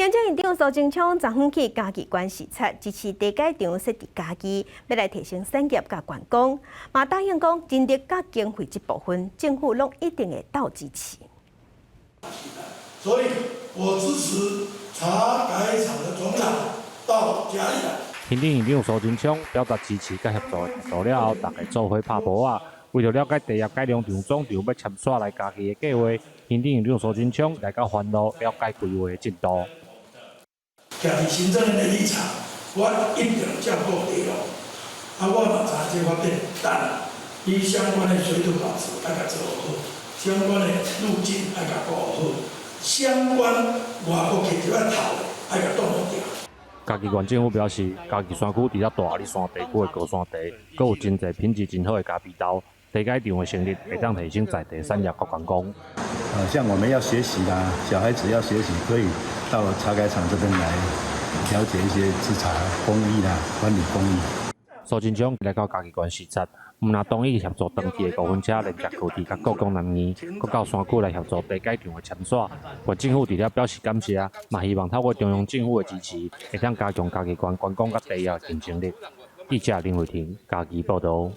行政院長蘇貞昌昨昏去嘉義縣視察，支持茶改場設佇嘉義，欲來提升產業佮觀光。嘛答應講人力佮經費這部分，政府攏一定會鬥支持。所以我支持茶改場的總廠到嘉義來。行政院長蘇貞昌表達支持佮協助的態度了後，大家做伙拍噗仔。為著了解茶葉改良場總廠欲遷徙來嘉義的計劃，行政院長蘇貞昌來到番路了解規劃的進度。徛佇行政院的立場，我一定照顧地路。啊，我嘛知這發展，但你相關的水土保持愛共做好，相關的路徑愛共顧好，相關外國客入來頭的愛共擋掉。嘉義縣政府表示，嘉義山區除了大阿里山地區的高山茶，閣有真濟品質真好的咖啡豆。茶改場的成立，會當提升在地產業佮觀光。啊，像我們要學習啦，小孩子要學習，可以到茶改場這邊來了解一些製茶工藝啦、管理工藝。蘇貞昌來到嘉義縣視察，毋但同意協助長期的五分車連接高鐵佮故宮南院，閣到山區來協助茶改場的遷徙。縣政府佇遮表示感謝，嘛希望透過中央政府的支持，會當加強嘉義縣觀光佮茶葉的競爭力。記者林慧婷嘉義報導。